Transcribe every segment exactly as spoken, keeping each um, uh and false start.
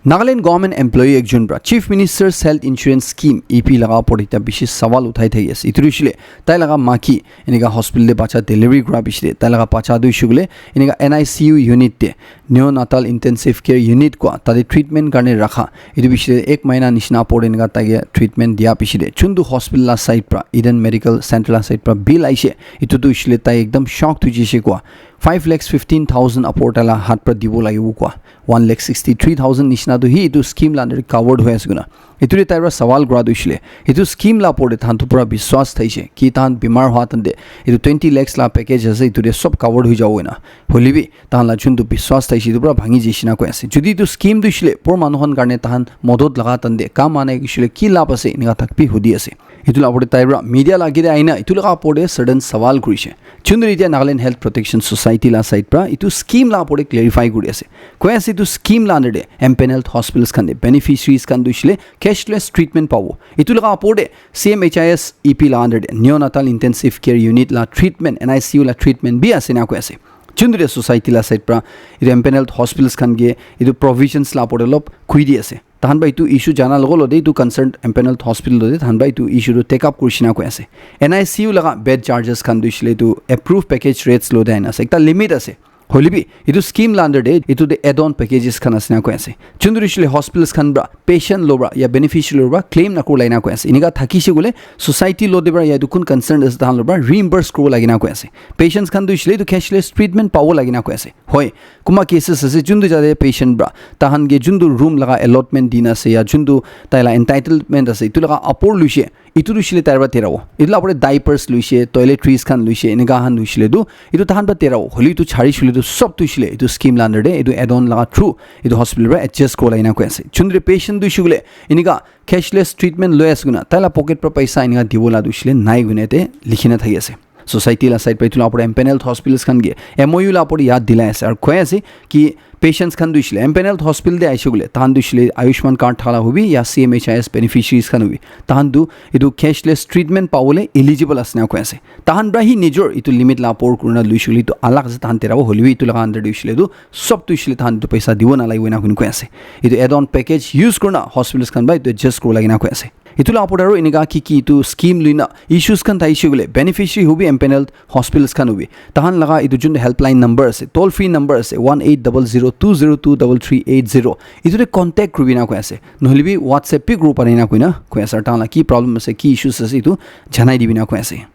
Nagaland government employee ekjon pra Chief Minister's Health Insurance Scheme, E P laga opor ekta bishi sawal uthai thaki ase. Itu hoishe le tai laga maki enika hospital te bacha delivery kura piche te tai laga bacha tu hoishe koile enika N I C U unit te, neonatal intensive care unit kua, tate treatment karne rakha. Itu piche te ek mahina nishina opor te enika taike treatment dia piche te chuntu hospital la side pra, Eden Medical Center la side pra bill aishe. Itu tu hoishe le tai ekdam shock tu jishe kua. Five lakhs fifteen thousand opor tai la hat pra dibo lagibo kua. One lakh sixty three thousand nishina tu hi itu scheme la under te covered hoi ase koina. Itu te tai pra sawal kura tu hoishe le, itu scheme la opor te tahan tu pura biswas thaishe ki tahan bimar hua tante itu twenty lakhs la package ase, itu te sob covered hoi jabo koina. Hoile bi tahan la chuntu biswas thaishe itu pura bhangi jishe na koi ase. Jodi itu scheme tu hoishe le por manu khan karne tahan modot laga tante kam ane hoishe le ki lab ase enika tak bi hudi ase. Itu la opor te tai pra media la agete aina itu laga opor te certain sawal kurishe. Chundri etia Nagaland Health Protection Society la side pra itu scheme la opor te clarify kuri ase. Koi ase itu scheme la under te empaneled hospitals khan te beneficiaries khan tu hoishe le cashless treatment pabo. Itu laga opor te C M H I S E P la under te neonatal intensive care unit la treatment, N I C U la treatment bi ase na koi ase. Chundri society la side pra itu empaneled hospitals khan ke itu provisions la opor te olop kui di ase. Tahan ba itu issue jana logo lode itu concerned empaneled hospital lode tahan ba itu issue to take up kurishina koi ase. N I C U laga bed charges khan tu hoishe le itu approved package rates lode aina ase. Ekta limit ase. Hoile bi itu scheme la under te itu te add-on packages khan ase na koi ase. Chundri hoishe le hospitals khan pra patient lo pra ya beneficiary lo pra claim na kura lagina koi ase. Enika thakishe koile society lo de pra ya itu kun concerned ase tahan lo pra reimburse kura lagina koi ase. Patients khan tu hoishe le itu cashless treatment pabo lagina koi ase. Hoi, kuma cases ase, juntu jate patient pra, tahan ke juntu room laga allotment dina ase, ya juntu tai la entitlement ase, itu laga apor luishe, itu luishe le tai pra terabo. Itu la apore diapers luishe, toiletries khan luishe, enika khan luishe le tu, itu tahan pra terabo. Holi itu chari shule tu sob tu shile, itu scheme la under de, itu add-on laga through, itu hospital pra adjust kura lagina koi ase. Juntu patient tu shule, enika cashless treatment loi ase kuna, tai la pocket pra paisa enika dibo la tu shile, nai kuna te likhina thaki ase. Society la side pra itu la opor empaneled hospitals khan ke M O U la opor yad dilai ase aru koi ase ki patients khan tu hoishe le empaneled hospital te aishe koile tahan tu hoishe le Ayushman card thala hobi ya C M H I S beneficiaries khan hobi tahan tu itu cashless treatment pabole eligible ase na koi ase. Tahan pra hi nijor itu limit la opor kurina luishe koile itu alag ase tahan terabo hoilebi itu laga under te hoishe le tu sob tu hoishe le tahan itu paisa dibo nalagibo ena koi ase. Itu add-on package use kurina hospitals khan pra itu adjust kura lagina koi ase. Itu la opor te aru enika ki ki itu scheme luina issues khan thaishe koile beneficiary hobi empaneled hospitals khan hobi. Tahan laga itu jun helpline number ase, toll free number ase, one eight double zero two zero two double three eight zero. Itu te contact kuribina koi ase. Nohole bi WhatsApp bi kuri parina koina koi ase. Tahan la ki problem ase, ki issues ase itu janai dibina koi ase.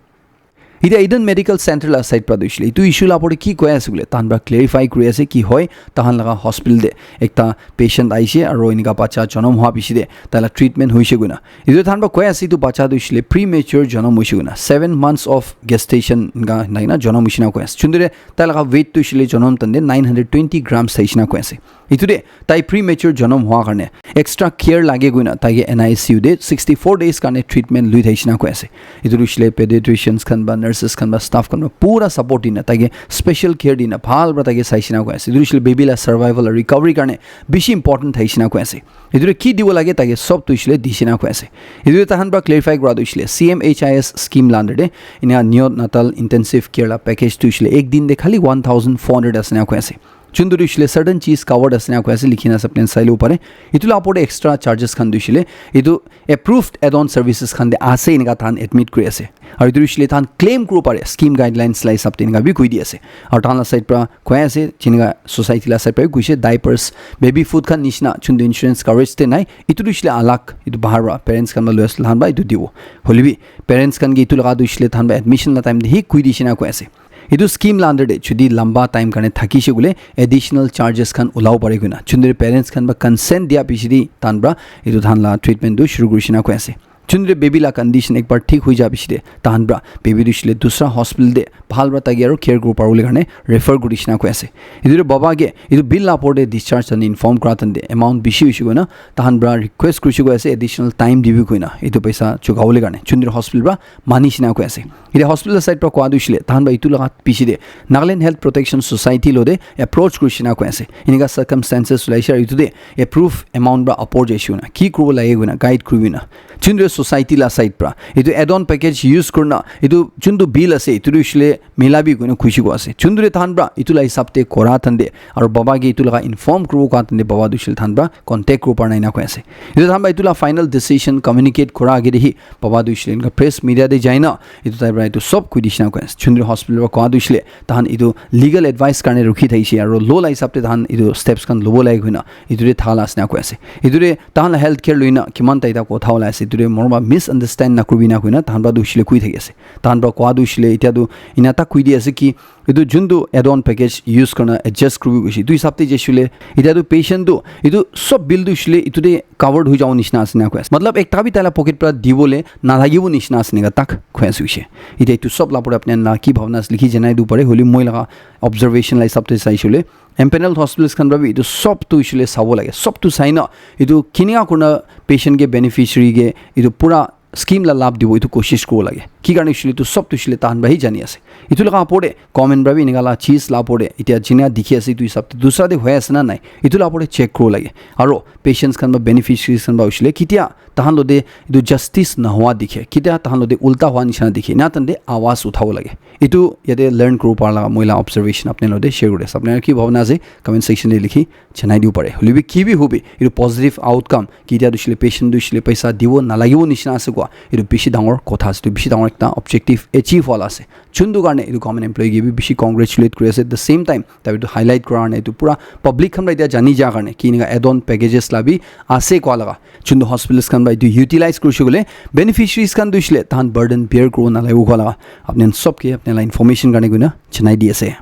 Ite Eden Medical Center la side pra tu hoishe le, itu issue la opor te ki koi ase bole, tahan pra clarify kuri ase ki hoi, tahan laga hospital te ekta patient aishe aro enika bacha jonom hwa piche te tai la treatment hoishe koina. Itu tahan pra koi ase itu bacha tu hoishe le premature jonom hoishe koina, seven months of gestation enika naina jonom hoishe na koi ase. Chundure tai laga weight tu hoishe le jonom tande nine hundred twenty grams thaishe na koi ase. Itu te tai premature jonom hwa karne extra care lage koina taike N I C U te sixty four days karne treatment lui thaishe na koi ase. Itu hoishe le pediatricians khan ba nurses khan ba staff khan ba pura support dina taike special care dina bhal pra taike saishe na koi ase. Itu hoishe le baby la survival aru recovery karne bishi important thaishe na koi ase. Itu ki dibo lage taike sob tu hoishe le dishe na koi ase. Itu tahan pra clarify kura tu hoishe le C M H I S scheme la under te ena neonatal intensive care la package tu hoishe le ek din te khali one thousand four hundred ase na koi ase. Chun tu hoishe le certain cheez covered ase na koi ase, likhina ase apni khan sai labo pare. Itu la opor te extra charges khan tu hoishe le itu approved add-on services khan te ase enika tahan admit kuri ase. Aru itu hoishe le tahan claim kuribo pare scheme guidelines la hisab te enika bi koi di ase. Aru tahan la side pra koi ase, jenika society la side pra bi koishe diapers, baby food khan nishina chun tu insurance coverage te nai, itu hoishe le alag, itu bahar pra parents khan pra loi ase tahan pra itu dibo. Hoilebi parents khan ke itu laga tu hoishe le tahan pra admission la time te hi koi dishe na koi ase. Itu scheme la under te jodi lamba time karne thakishe koile additional charges khan ulabo pare koina. Chundre parents khan pra consent dia piche te tahan pra itu tahan la treatment tu shuru kurishe na koi ase. Chundre baby la condition ekbar thik hoi ja piche te tahan pra baby tu hoishe le dusra hospital te bhal pra taike aru care kuribo paribole karne refer kurishe na koi ase. Itu baba ke itu bill la opor te discharge tani inform kura tante amount bishi hoishe koina tahan pra request kurishe koi ase additional time dibi koina itu paisa chukabole karne. Chundre hospital pra manishe na koi ase. Ite hospital side pra koa tu hoishe le, tahan pra itu laga piche te Nagaland Health Protection Society lo te approach kurishe na koi ase. Enika circumstances ulaishe aru itu te approve amount pra upor jaishe koina. Ki kuribo lage koina guide kuribi na. Chundre society la side pra etu add-on package use kurna etu juntu bill ase etu tu hoishe le milabi koina khushi koi ase. Juntu te tahan pra etu la hisab te kora tahan te aru baba ke etu laga inform kuribo koi tahan te baba tu hoishe le tahan pra contact kuribo para nai na koi ase. Etu tahan pra etu la final decision communicate kora age te hi baba tu hoishe le enka press media te jai na etu tai pra etu sob koi dishina koi ase. Juntu te hospital pra koa tu hoishe le tahan etu legal advice karne rukhi thaishe aru law la hisab te tahan etu steps khan lobo lage koina etu te thala ase na koi ase. Etu te tahan la health care loina kiman tai ta kotha ulai ase etu te mor ba misunderstand na kuribi na koina tahan pra tu hoishe le koi thaki ase. Tahan pra koa tu hoishe le etia tu ina ta koi di ase ki etu juntu add-on package use kurna adjust kuribi koishe etu hisab te jaishe le etia tu patient tu etu sob bill tu hoishe le etu te covered hoi jabo nishina ase na koi ase. Matlab ekta bi taila pocket pra dibole nalagibo nishina ase eneka tak koi ase hoishe. Etia etu sob la pore apni khan la ki bhabna ase likhi janai dibo pare hoile moi laga observation la hisab te saishe le empaneled hospitals khan pra bi etu sob tu hoishe le sabo lage. Sob tu sai na etu kinika kurna patient ke beneficiary ke etu pura scheme la labh dibo etu koshish kuribo lage. Ki karne hoishe le etu sob tu hoishe le tahan pra hi jani ase. Etu laga opor te government pra bi eneka la cheez la opor te etia jina dikhi ase etu hisab te dusra te hoi ase na nai etu la opor te check kuribo lage. Aru patients khan pra beneficiaries khan pra hoishe le ketia tahan lo te etu justice na hua dikhe ketia tahan lo te ulta hua nishina dikhe na tahan te awaz uthabo lage. Etu yate learn kuribo para laga moi la observation apni lo te share kuri ase. Apni khan ki bhabna ase comment section te likhi janai dibo pare. Hoile bi ki bi hobi etu positive outcome ketia tu hoishe le patient tu hoishe le paisa dibo nalagibo nishina ase koa etu bishi dangor kotha ase. Etu bishi dangor ekta objective achieve wala ase. Juntu karne etu government employee ke bi bishi congratulate kuri ase. At the same time tai etu highlight kora karne etu pura public khan pra etia jani ja karne ki eneka add-on packages la bi ase koa laga juntu hospitals khan pra etu utilize kurishe koile beneficiaries khan tu hoishe le tahan burden bear kuribo nalagibo koa laga apni khan sob ke apni la information karne koina janai di ase.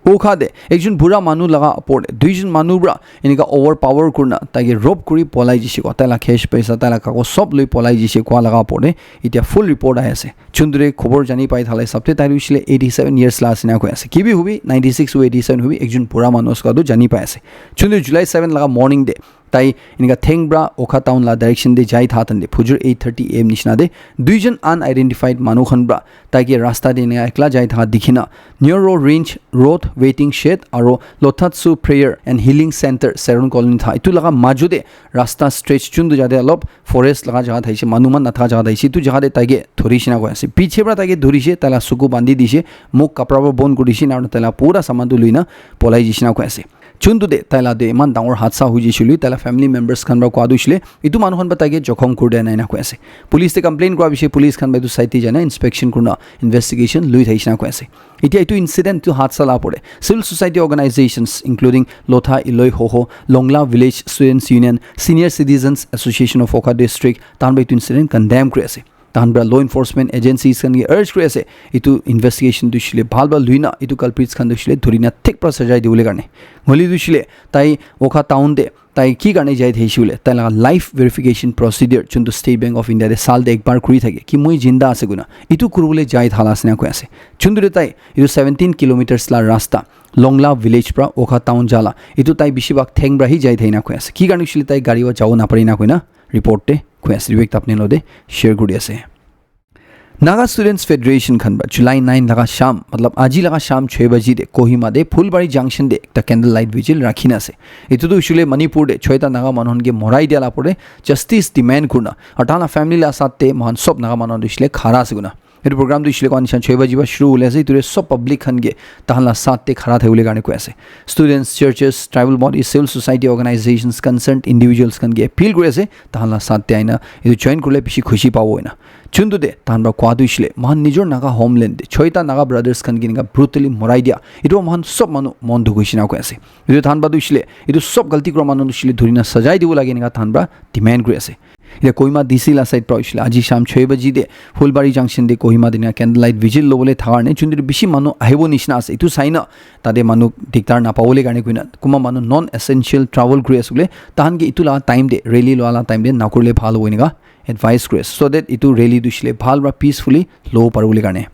Okha te ekjon bura manu laga opor te duijon manu pra eneka overpower kurna tai ke rope kuri polai jishe koa tai la cash paisa tai la kago sob loi polai jishe koa laga opor te etia full report ahi ase. Juntu te khobor jani pai thala hisab te tai tu hoishe le eighty seven years la ase na koi ase. Ki bi hobi ninety six hobi eighty seven hobi ekjon bura manu ase koa tu jani pai ase. Juntu July seven laga morning te tai eneka theng pra Okha town la direction te jai tha tan te phujur eight thirty A M nishina te duijon unidentified manu khan pra tai ke rasta te eneka ekla jai tha dikhi na Neuro Range Road Waiting Shed aro Lothatsu Prayer and Healing Center Seron Colony tha etu laga maju te rasta stretch juntu jate olop forest laga jaga thaishe manu man natha jaga thaishe etu jaga te tai ke dhuri shina koi ase piche pra tai ke dhuri she tai la suku bandi dishe muk kapra pra bon kuri dishe na tai la pura saman tu lui na polai jishe na koi ase. Juntu te tai la te eman dangor hadsa hoi jaise hoile tai la family members khan para koa tu hoishe le etu manu khan para tai ke jokhom kuri dia nai na koi ase. Police te complain kura piche police khan para etu side te jai na inspection kurina investigation lui thakishe na koi ase. Etia etu incident tu hadsa la pore civil society organizations including Lotha Eloi Hoho, Longla Village Students Union, Senior Citizens Association of Wokha District tahan para etu incident condemn kuri ase. Tahan para law enforcement agencies khan ke urge kuri ase etu investigation tu hoishe le bhal para lui na etu culprits khan tu hoishe le dhuri na thik para sajai dibole karne. Hoile tu hoishe le tai Wokha town te tai ki karne jai thakishe hoile tai laga life verification procedure juntu State Bank of India te saal te ekbar kuri thake ki moi jinda ase koina etu kuribole jai thala ase na koi ase. Juntu te tai etu seventeen kilometers la rasta Longla village para Wokha town jala etu tai bishi bhag theng para hi jai thakina koi ase. Ki karne hoishe le tai gari para jabo napare na koina report te koi ase. Vivek Tapne lo te share kuri ase. Naga Students Federation khan para July nine laga sham, matlab aji laga sham chhe baji te Kohima te Phulbari Junction te ekta candle light vigil rakhina ase. Etu tu hoishe le Manipur te choita Naga manu khan ke morai dia la pore justice demand kurna aru tahan la family la saath te mohan sob Naga manu khan tu hoishe le khara ase koina. Etu program tu hoishe le koa nisina chhe baji para shuru hole ase. Etu te sob public khan ke tahan la saath te khara thakibole karne koi ase. Students, churches, tribal bodies, civil society organizations, concerned individuals khan ke appeal kuri ase tahan la saath te aina etu join kurle bishi khushi pabo hoina. Juntu te tahan para koa tu hoishe le mohan nijor Naga homeland te choita Naga brothers khan ke enika brutally morai dia etu para mohan sob manu mon dukh hoishe na koi ase. Etu tahan para tu hoishe le etu sob galti kura manu tu hoishe le dhuri na sajai dibo lage enika tahan para demand kuri ase. Etia Kohima D C la side para hoishe le aji sham chhe baji te Phulbari Junction te Kohima te enika candle light vigil lobole thaka karne juntu te bishi manu ahibo nisina ase etu sai na tate manu dikdar napabole karne koina kunba manu non essential travel kuri ase koile tahan ke etu la time te rally lua la time te nakurile bhal hobo enika advice kuri ase so that etu rally tu hoishe le bhal para peacefully lobo paribole karne.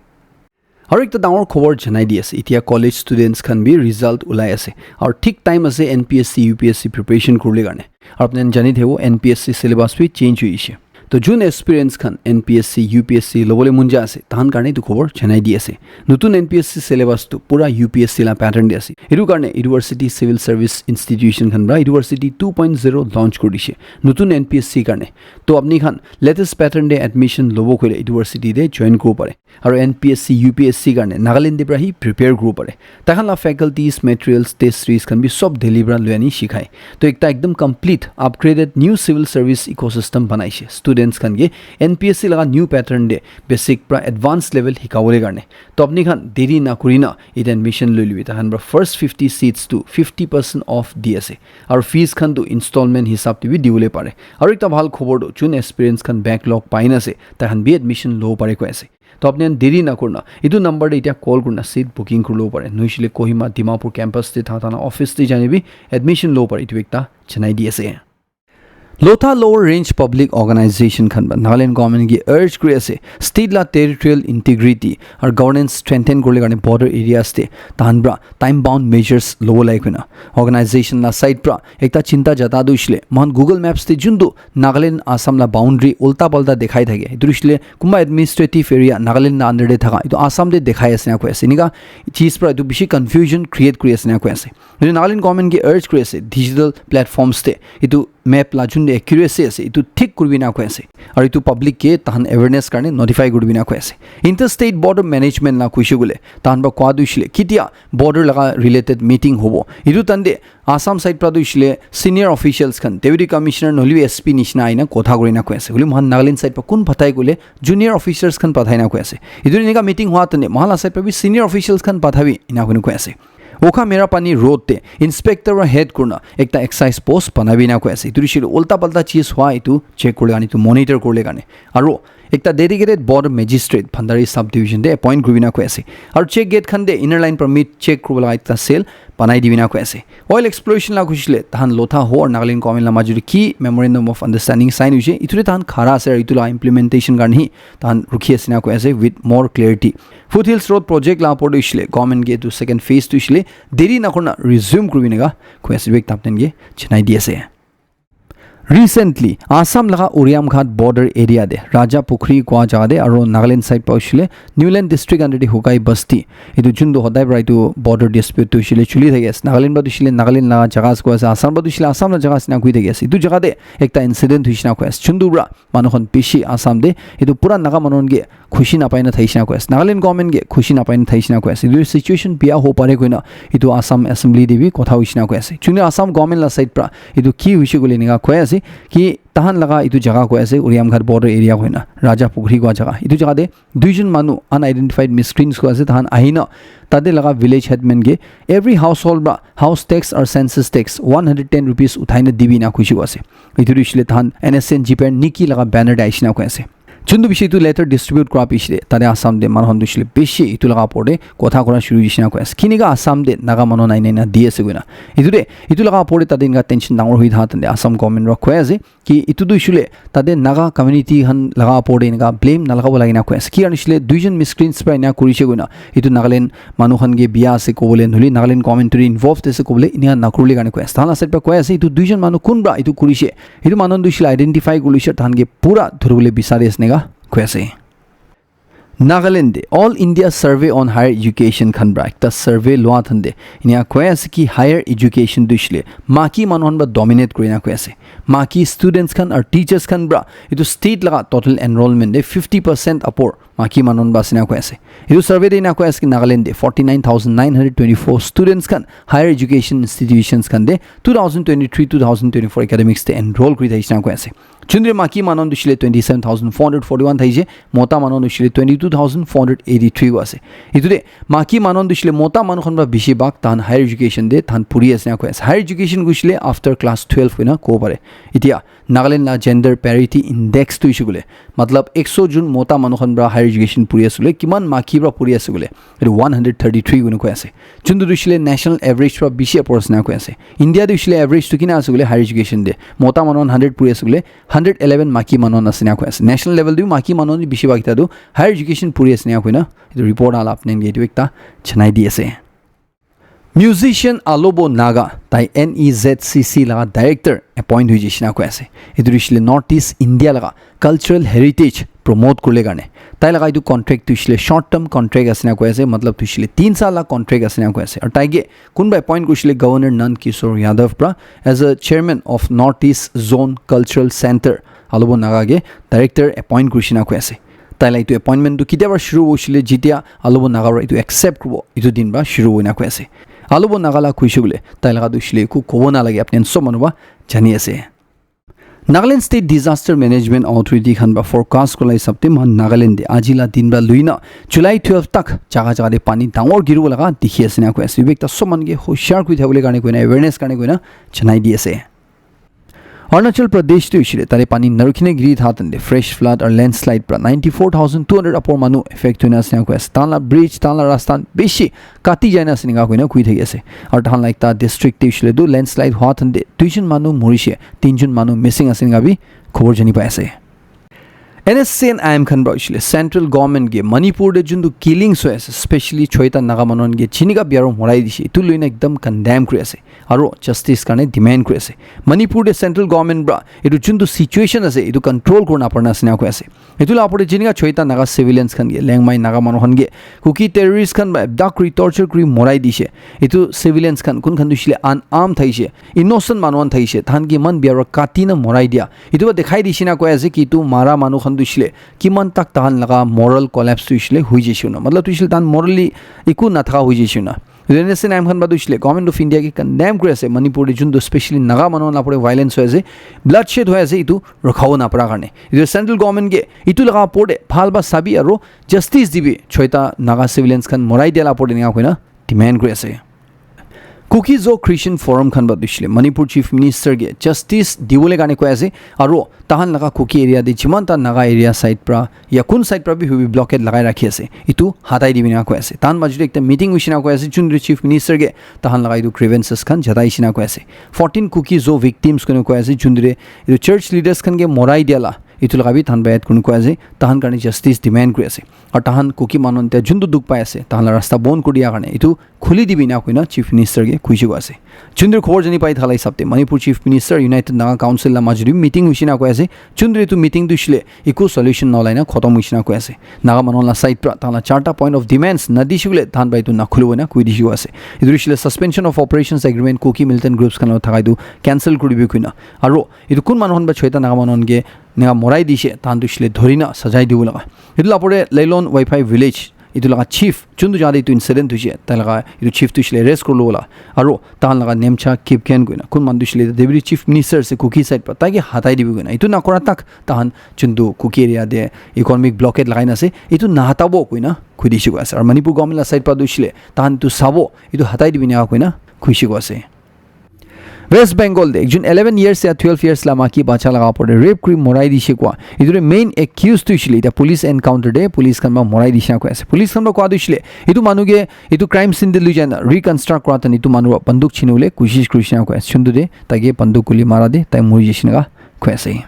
Aru ekta dangor khobor janai di ase etia college students khan bi result ulai ase aru thik time ase N P S C U P S C preparation kuribole karne. Aru apni khan jani thakibo N P S C syllabus bi change hoishe. To jun aspirants khan N P S C, U P S C lobole mon jai ase, tahan karne etu khobor janai di ase. Notun N P S C syllabus tu pura U P S C la pattern de ase. Etu karne University Civil Service Institution khan pra University two point zero launch kuri dishe. Notun N P S C karne. To apni khan latest pattern de admission lobo koile university de join kuribo pare. Aru N P S C, U P S C karne Nagaland de pra hi prepare kuribo pare. Taikhan la faculties, materials, test series khan bi sob Delhi pra loi ani shikai. To ekta ekdam complete, upgraded new civil service ecosystem banaishe. Students khan ke N P S C laga new pattern de basic pra advanced level hikabole karne. To apni khan deri na kuri na etu admission loi libi. Taikhan pra first fifty seats to fifty percent off di ase. Aru fees khan tu installment hisab te bi dibole pare. Aru ekta bhal khobor tu jun aspirants khan backlog pai na ase, taikhan bi admission lobo pare koi ase. To apni khan deri na kurna etu number te etia call kurna seat booking kuri lobo pare. Nohoi shile Kohima, Dimapur campus te tha thana office te jai na bi admission lobo pare. Etu ekta janai di ase. Lotha Lower Range Public Organization khan pra Nagaland government ke urge kuri ase state la territorial integrity aru governance strengthen kurle karne border areas te tahan pra time bound measures lobo lai koina. Organization la side pra ekta chinta jata tu hoishe le, moikhan Google Maps te juntu Nagaland Assam la boundary ulta palta dekhai thake. Etu hoishe le kunba administrative area Nagaland la under te thaka, etu Assam te dekhai ase na koi ase. Enika cheez pra etu bishi confusion create kuri ase na koi ase. Etu Nagaland government ke urge kuri ase digital platforms te etu map la juntu accuracy ase, etu thik kuribi na koi ase. Aru etu public ke tahan awareness karne notify kuribi na koi ase. Interstate border management la kuishe koile, tahan pra koa tu hoishe le, ketia border laga related meeting hobo, etu tande Assam side pra tu hoishe le senior officials khan, deputy commissioner nohole bi S P nishina aina kotha kuri na koi ase. Hoile moikhan Nagaland side pra kun pathai koile junior officers khan pathai na koi ase. Etu enika meeting hua tande moikhan la side pra bi senior officials khan pathabi ena koi ase. Okha Merapani road te inspector wa head kurna ekta excise post banabi na koi ase. Etu hoishe le ulta palta cheez hua etu check kurle karne etu monitor kurle karne. Aru ekta dedicated border magistrate Bhandari subdivision te appoint kuribi na koi ase. Aru check gate khan te inner line permit check kuribo laga ekta cell banai dibi na koi ase. Oil exploration la kuishe le tahan Lotha ho aru Nagaland government la majot te ki memorandum of understanding sign hoishe, etu te tahan khara ase aru etu la implementation karne hi tahan rukhi ase na koi ase with more clarity. Foothills Road project la opor te hoishe le government ke etu second phase tu hoishe le deri na kurna resume kuribi neka koi ase, etu ekta apni khan ke janai di ase. Recently, Assam laga Uriamghat border area de, Raja Pukhri kua jaga de, aru Nagaland side pa hoishe le, Newland district under de Hukai Basti. Etu juntu hodai pra etu border dispute tu hoishe le chuli thaki ase. Nagaland pra tu hoishe le Nagaland laga jaga ase koi ase, Assam pra tu hoishe le Assam la jaga ase na koi thaki ase. Etu jaga de ekta incident hoishe na koi ase. Juntu pra manu khan bishi Assam de, etu pura Naga manu khan ke khushi napai na thaishe na koi ase. Nagaland government ke khushi napai na thaishe na koi ase. Etu situation biya ho pare koina etu Assam Assembly te bi kotha hoishe na koi ase. Chuni Assam government la side pra etu ki hoishe koile enika koi ase ki tahan laga etu jaga koi ase Uriamghat border area koina Raja Pukhri kua jaga. Etu jaga te duijon manu unidentified miscreants koi ase, tahan ahina tate laga village headman ke every household pra house tax or census tax one hundred ten rupees uthai na dibi na khushi koi ase. Etu tu hoishe le tahan N S N G P R Niki laga banner te aishe na koi ase. Juntu bishi etu letter distribute kura bishi de, tate Assam de manu khan tu hoishe le bishi etu laga opor de kotha kura shuru hoishe na koi ase. Kinika Assam de Naga manu nai nai na di ase koina. Etu de, etu laga opor de tate enika tension dangor hoi thaha tande Assam government pra koi ase ki etu tu hoishe le tate Naga community khan laga opor de enika blame na lagabo lage na koi ase. Ki hoishe le duijon miscreants pra ena kurishe koina. Etu Nagaland manu khan ke biya ase kobole, nohole Nagaland government tu involved ase kobole, enika na kuribole karne koi ase. Tahan la side pra koi ase, etu duijon manu kun pra etu kurishe, etu manu tu hoishe le identify kuri loishe, tahan ke pura dhuribole bisari ase enika koi ase. Nagaland de All India Survey on Higher Education khan pra ekta survey lua than de enika koi ase ki higher education tu hoishe le maki manu khan pra dominate kuri na koi ase. Maki students khan aru teachers khan pra etu state laga total enrollment de fifty percent upor maki manu khan pra ase na koi ase. Etu survey de ena koi ase ki Nagaland de forty nine thousand nine hundred twenty four students khan higher education institutions khan de two thousand twenty three two thousand twenty four academics de enroll kuri thaishe na koi ase. Juntu maki manu khan tu hoishe le twenty seven thousand four hundred forty one thaishe, mota manu khan tu hoishe le twenty two thousand four hundred eighty three koi ase. Etu de maki manu khan tu hoishe le mota manu khan pra bishi bhag tahan higher education de tahan puri ase na koi ase. Higher education koi hoishe le after class twelve koina kobo pare. Etia Nagaland la gender parity index tu hoishe koile, matlab ekso jun mota manu khan pra higher education puri ase koile, kiman maki pra puri ase koile, etu one hundred thirty three koina koi ase. Juntu tu hoishe le national average pra bishi upor ase na koi ase. India tu hoishe le average tu kina ase koile higher education de mota manu khan hundred puri ase koile, hundred eleven maki manu khan ase na koi ase. National level tu maki manu khan bishi bhag ekta tu higher education puri ase na koina etu report ala apni khan ke etu ekta janai di ase. Musician Alobo Naga, tai N E Z C C laga director appoint hoi jaishe na koi ase. Etu hoishe le North East India laga cultural heritage promote kurle karne. Tai laga etu contract tu hoishe le short term contract ase na koi ase, matlab tu hoishe le tin saal la contract ase na koi ase. Aru tai ke kunba appoint kurishe le Governor Nand Kishore Yadav pra as a chairman of North East Zone Cultural Center, Alobo Naga ke director appoint kurishe na koi ase. Tai la etu appointment tu ketia para shuru hoishe le, jetia Alobo Naga para etu accept kuribo, etu din para shuru hoina koi ase. Alobo Naga la koi she koile, tai laga tu hoishe le eku kobo na lage, apni khan sob manu para jani ase. Nagaland State Disaster Management Authority khan para forecast kura la hisab te moikhan Nagaland te aji la din para lui na July twelve tak jaga jaga te pani dangor giribo laga dikhi ase na koi ase. Etu ekta sob manu ke hoshiar kuri thabole karne koina, awareness karne koina janai di ase. Arunachal Pradesh tu hoishe le tate pani narukhi na giri tha tante fresh flood aru landslide pra ninety four thousand two hundred apor manu affect hoina ase na koi ase. Tahan la bridge, tahan la rasta khan bishi kati jai na ase enika koina koi thaki ase. Aru tahan la ekta district te hoishe le tu landslide hua tante duijon manu morishe, tinjon manu missing ase enika bi khobor jani pai ase. N S C N I M khan pra hoishe le central government ke Manipur te juntu killings hoi ase, specially choita Naga manu khan ke jinika biya para morai dishe, etu loina ekdam condemn kuri ase. Aro justice karne demand kuri ase. Manipur te central government pra etu juntu situation ase, etu control kuri napara na ase na koi ase. Etu la opor te jinika choita Naga civilians khan ke, Liangmai Naga manu khan ke, Kuki terrorist khan pra abduct kuri, torture kuri morai dishe. Etu civilians khan, kun khan tu hoishe le unarmed thaishe, innocent manu khan thaishe, tahan ke iman biya para kati na morai dia. Etu para dikhai dishe na koi ase ki etu mara manu khan tu hoishe le kiman tak tahan laga moral collapse tu hoishe le hoi jaishe na. Matlab tu hoishe le tahan morally eku nathaka hoi jaishe na. N S C N I M khan pra tu hoishe le Government of India ke condemn kuri ase, Manipur te juntu specially Naga manu khan la opor te violence hoi ase, bloodshed hoi ase, etu rukhabo napara karne. Etu central government ke etu laga opor te bhal para sabi aro justice dibi, choita Naga civilians khan morai dia la opor te enika koina demand kuri ase. Kuki Zo Christian Forum khan pra tu hoishe le Manipur Chief Minister ke justice dibole karne koi ase, aro tahan laga Kuki area te jiman ta Naga area side pra ya kun side pra bi hoibi blockade lagai rakhi ase, etu hatai dibi na koi ase. Tahan majot te ekta meeting hoishe na koi ase, juntu Chief Minister ke tahan laga etu grievances khan jatai she na koi ase. Fourteen Kuki Zo victims koina koi ase, juntu etu church leaders khan ke morai dia la, etu laga bi tahan pra add kurina koi ase, tahan karne justice demand kuri ase. Aru tahan Kuki manu khan te juntu dukh pai ase, tahan la rasta bon kuri dia karne etu khuli dibi na koina Chief Minister ke koi she koi ase. Juntu khobor jani pai thala hisab te Manipur Chief Minister United Naga Council la majot te meeting hoishe na koi ase. Juntu etu meeting tu hoishe le eku solution nolai na khotom hoishe na koi ase. Naga manu la side pra tahan la charta point of demands na dishe koile tahan pra etu na khulibo na koi dishe koi ase. Etu hoishe le suspension of operations agreement Kuki militant groups khan lo thaka etu cancel kuri dibi koina. Aro etu kun manu khan pra choita Naga manu khan ke enika morai dishe, tahan tu hoishe le dhori na sajai dibo laga. Etu la opor te Leilon Waipha village etu laga chief, juntu jaga te etu incident hoishe, tai laga etu chief tu hoishe le arrest kurilo wala. Aro tahan laga Nemcha Kipgen koina, kun manu tu hoishe le deputy chief minister ase Kuki side pra, tai ke hatai dibi koina. Etu na kora tak tahan juntu Kuki area te economic blockade lagai na ase, etu na hatabo koina koi dishe koi ase. Aru Manipur government la side pra tu hoishe le tahan etu sabo, etu hatai dibi na koina koi she koi ase. West Bengal te ekjon eleven years ya twelve years la maki bacha laga opor te rape kuri morai dishe koi. Etu te main accused tu hoishe le, etia police encounter te police khan pra morai dishe na koi ase. Police khan pra koi tu hoishe le, etu manu ke etu crime scene te lui jai na reconstruct kura tan etu manu pra banduk chini bole koshish kurishe na koi ase. Juntu te tai ke banduk guli mara te tai mori jaishe na koi ase.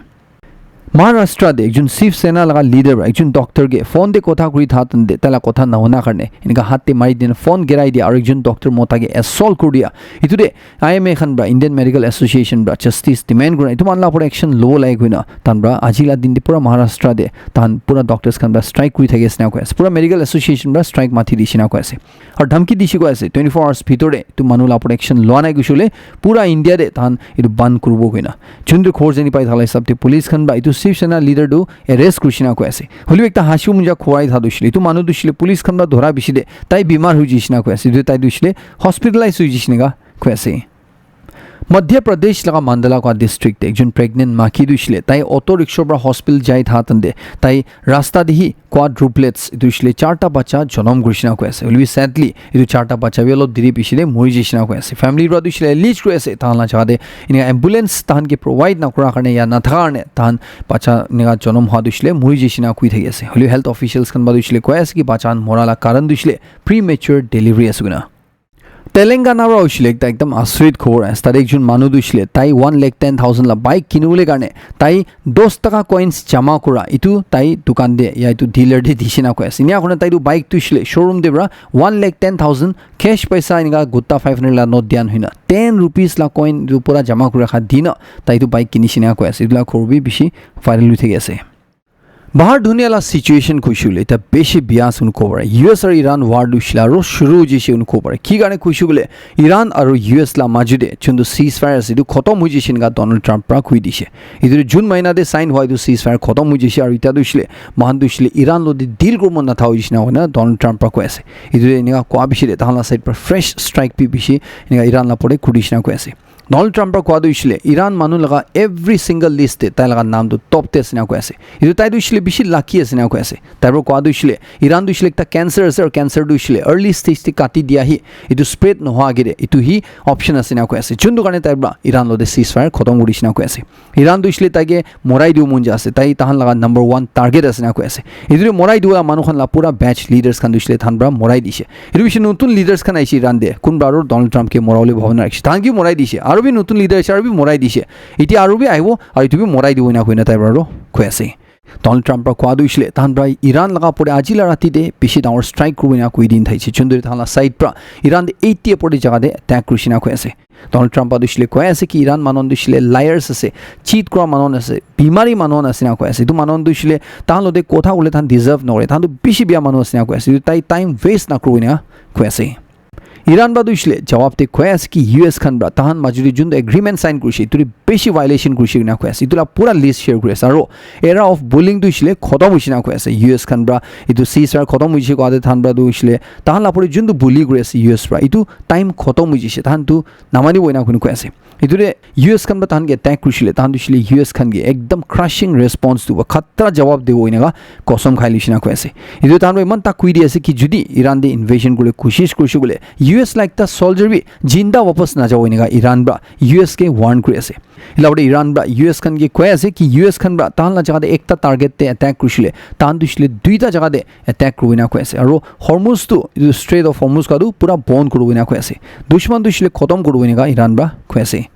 Maharashtra te ekjon Shiv Sena laga leader para ekjon doctor ke phone te kotha kuri tha tante tai la kotha nahuna karne enika hath te mari dina phone girai dia aru ekjon doctor mota ke assault kuri dia. Etu te I M A khan para, Indian Medical Association para justice demand kura, etu manu la opor action lobo lage koina tahan para aji la din te pura Maharashtra te tahan pura doctors khan para strike kuri thaki ase na koi ase, pura medical association para strike mati dise na koi ase. Aru dhamki dise koi ase, twenty four hours bhitor te etu manu la opor action loa nai koise koile pura India te tahan etu ban kuribo koina. Juntu khobor jani pai thala hisab te police khan para etu Shiv Sena leader tu arrest kurise na koi ase. Hoilebi ekta hasi muja khurai tha tu hoisile, etu manu tu hoisile police khan para dhora bishi te tai bimar hoi jai se na koi ase. Etu tai tu hoisile hospitalize hoi jai se na koi ase. Madhya Pradesh laga Mandala koi district te ekjon pregnant maiki tu hoisile tai auto rickshaw para hospital jai tha tante tai rasta te hi quadruplets etu hoisile charta bacha jonom kurise na koi ase. Hoilebi sadly etu charta bacha bi olop deri piche te mori jai se na koi ase. Family para tu hoisile allege kuri ase tahan la jaga te enika ambulance tahan ke provide na kura karne ya na thaka karne tahan bacha enika jonom hua tu hoisile mori jai se na koi thaki ase. Hoilebi health officials khan para tu hoisile koi ase ki bacha khan mora la karan tu hoisile premature delivery ase koina. Telangana para hoishile ekta ekdam asrit khobor ase. Tate ekjon manu tu hoishile tai one lakh ten thousand la bike kinibole karne tai dos taka coins jama kura itu tai dukan te ya itu dealer te dishina koi ase. Enia kurina tai tu bike tu hoishile showroom te para one lakh ten thousand cash paisa enika gutta five hundred la note dian hoina ten rupees la coin tu pura jama kura kha dina tai tu bike kinishina koi ase. Itu la khobor bi bishi viral hoi thaki ase. Bahar dunia la situation kuishe hoile eta bishi biya ase kobo pare. U S aru Iran war tu hoishe le aru shuru hoi jaise kobo pare. Ki karne kuishe koile Iran aru U S la majo te juntu ceasefire ase etu khotom hoi jaise enika Donald Trump para koi dishe. Etu tu June mahina te sign hua etu ceasefire khotom hoi jaise aru eta tu hoishe le moikhan tu hoishe le Iran lo te deal kuribo natha hoi jaise na koina Donald Trump para koi ase. Etu tu enika koa bishi te tahan la side para fresh strike bi bishi enika Iran la opor te kuri dishe na koi ase. Donald Trump para koa tu hoishe le Iran manu laga every single list te tai laga naam tu top te ase na koi ase. Etu tai tu hoishe le bishi lucky ase na koi ase. Tai para koa tu hoishe le Iran tu hoishe le ekta cancer ase aru cancer tu hoishe le early stage te kati dia hi etu spread nohua age te etu hi option ase na koi ase. Juntu karne tai para Iran lo te ceasefire khotom kuri dishe na koi ase. Iran tu hoishe le tai ke morai dibo mon jai ase. Tai tahan laga number one target ase na koi ase. Etu tu morai dibo la manu khan la pura batch leaders khan tu hoishe le tahan para morai dishe. Etu bishi notun leaders khan aishe Iran te. Kun para aru Donald Trump ke mora bole bhabna rakhise. Tahan ke morai dishe. Aru bi notun leader aishe, aru bi morai dishe. Etia aru bi ahibo, aru etu bi morai dibo ena koina tai para aru koi ase. Donald Trump para koa tu hoishe le, tahan para Iran laga opor te aji la rati te bishi dangor strike kuribo ena koi din thaise. Juntu tahan la side para Iran te eighty opor te jaga te attack kurishe na koi ase. Donald Trump para tu hoishe le koi ase ki Iran manu tu hoishe le liars ase, cheat kura manu ase, bimari manu ase na koi ase. Etu manu tu hoishe le tahan lo te kotha kole tahan deserve nokore. Tahan tu bishi biya manu ase na koi ase. Etu tai time waste na kuribo ena koi ase. Iran para tu hoishe le jawab te koi ase ki U S khan para tahan majo te juntu agreement sign kurishe, etu tu bishi violation kurishe koina koi ase. Etu la pura list share kuri ase. Aru era of bullying tu hoishe le khotom hoishe na koi ase. U S khan para etu ceasefire khotom hoishe koa te tahan para tu hoishe le tahan la opor te juntu bully kuri ase U S para. Etu time khotom hoi jaise. Tahan tu namanibo ena koina koi ase. Etu te U S khan para tahan ke attack kurishe le, tahan tu hoishe le U S khan ke ekdam crushing response dibo, khatra jawab dibo eneka kosom khai loishe na koi ase. Etu tahan para iman tak koi di ase ki jodi Iran te invasion kule koshish kurishe koile U S la ekta soldier bi jinda wapas najabo eneka Iran para U S ke warn kuri ase. Ila pore Iran para U S khan ke koi ase ki U S khan para tahan la jaga te ekta target te attack kurishe le, tahan tu hoishe le duita jaga te attack kuribo ena koi ase. Aru Hormuz tu, etu Strait of Hormuz ka tu pura bon kuribo ena koi ase. Dushman tu hoishe le khotom kuribo eneka Iran para koi ase.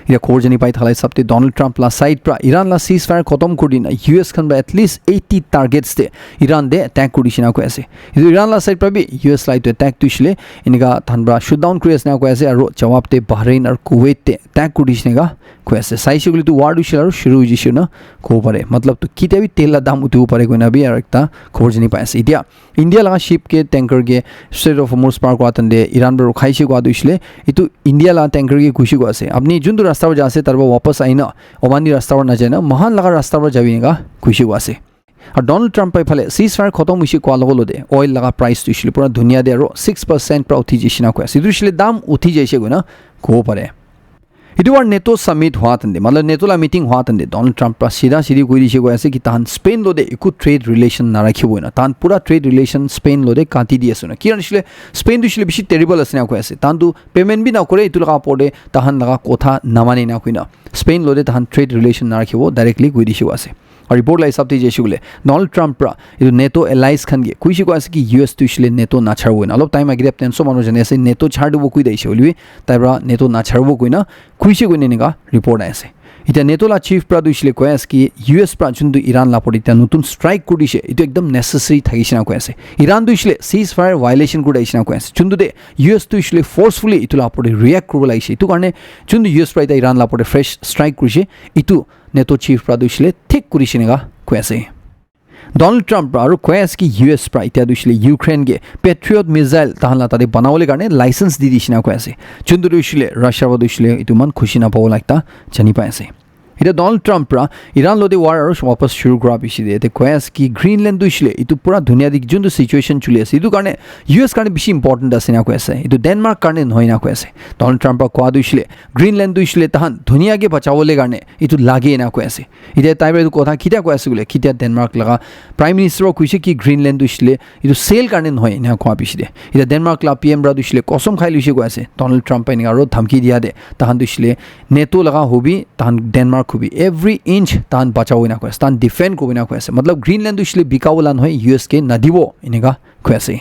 Etia khobor jani pai thala hisab te Donald Trump la side para Iran la ceasefire khotom kuri dina U S khan para at least eighty targets te Iran te attack kuri dishe na koi ase. Etu Iran la side para bi U S la etu attack tu hoishe le enika tahan para shoot down kuri ase na koi ase aru jawab te Bahrain aru Kuwait te attack kuri dishe na koi ase. Saishe koile tu war tu hoishe le aru shuru hoi jaise na kobo pare. Matlab tu ketia bi tel la dam uthibo pare koina bi aru ekta khobor jani pai ase. Etia India laga ship ke tanker ke Strait of Hormuz par kura tan te Iran para rukhaise koa tu hoishe le etu India laga tanker ke kuishe koa ase. Apni juntu rasta para jai ase tar para wapas ahina Omani rasta para najai na moikhan laga rasta para jabi eneka kuishe koa ase. Aru Donald Trump para ephale ceasefire khotom hoishe koa logo lote oil laga price tu hoishe le pura dunia te aru six percent para uthi jaise na koi ase. Etu hoishe le dam uthi jaise koina kobo pare. Etu baar NATO summit hua tan te, matlab NATO la meeting hua tan te, Donald Trump para sida sidi koi dishe koi ase ki tahan Spain lo te eku trade relation narakhibo ena. Tahan pura trade relation Spain lo te kati di ase na. Ki hoishe le Spain tu hoishe le bishi terrible ase na koi ase. Tahan tu payment bi nakore, etu laga opor te tahan laga kotha namane na koina Spain lo te tahan trade relation narakhibo directly koi dishe koi ase. Aru report la hisab te jaise koile Donald Trump para etu NATO allies khan ke kuishe koi ase ki U S tu hoishe le NATO nacharibo koina. Olop time agite apni khan sob manu jani ase NATO chari dibo koi daise hoile bi tai para NATO nacharibo koina kuishe koina enika report ahi ase. Etia NATO la chief para tu hoishe le koi ase ki U S para juntu Iran la opor te etia notun strike kuri dishe etu ekdam necessary thakishe na koi ase. Iran tu hoishe le ceasefire violation kuri dishe na koi ase. Juntu te U S tu hoishe le forcefully etu la opor te react kuribo lagishe. Etu karne juntu U S para etia Iran la opor te fresh strike kurishe etu NATO chief para tu hoishe le thik kurishe enika koi ase. Donald Trump para aru koi ase ki U S para etia tu hoishe le Ukraine ke Patriot missile tahan la tate banabole karne license di dishe na koi ase. Juntu tu hoishe le Russia para tu hoishe le etu man khushi napabo la ekta jani pai ase. Etia Donald Trump para Iran lo te war aru wapas shuru kura piche te ete koi ase ki Greenland tu hoishe le etu pura dunia te juntu situation choli ase etu karne U S karne bishi important ase na koi ase. Etu Denmark karne nohoi na koi ase. Donald Trump para koa tu hoishe le Greenland tu hoishe le tahan dunia ke bachabole karne etu lage na koi ase. Etia tai para etu kotha ketia koi ase koile, ketia Denmark laga Prime Minister para koise ki Greenland tu hoishe le etu sale karne nohoi ena koa piche te. Etia Denmark la P M para tu hoishe le kosom khai loise koi ase. Donald Trump para enika aru dhamki dia te tahan tu hoishe le NATO laga hobi, tahan Denmark hobi, every inch tahan bachabo ena koi ase, tahan defend kuribo ena koi ase. Matlab Greenland tu hoishe le bika wala nohoi, U S ke nadibo enika koi ase.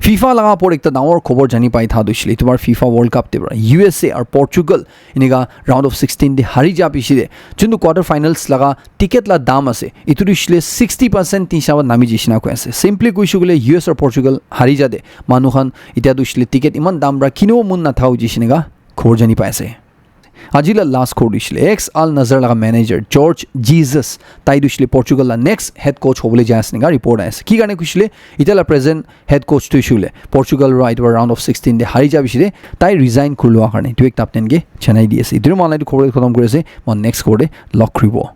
FIFA laga opor ekta dangor khobor jani pai tha tu hoishe le, etu bar FIFA World Cup te para U S A aru Portugal enika round of sixteen te hari ja piche te juntu quarter finals laga ticket la dam ase, etu tu hoishe le sixty percent tin saba nami jishe na koi ase. Simply koishe koile U S aru Portugal hari ja te manu khan itya tu hoishe le ticket iman dam para kinibo mon natha hoishe enika khobor jani pai ase. Aji la last khobor tu hoishe le ex Al Nassr laga manager George Jesus, tai tu hoishe le Portugal la next head coach hobole jai ase enika report ahi ase. Ki karne koishe le, itya la present head coach tu hoishe le Portugal para etu round of sixteen te hari ja piche te tai resign kuri lua karne etu ekta update ke janai di ase. Etu moi khan la etu khobor ke khatam kuri ase, moi next khobor te log kuribo.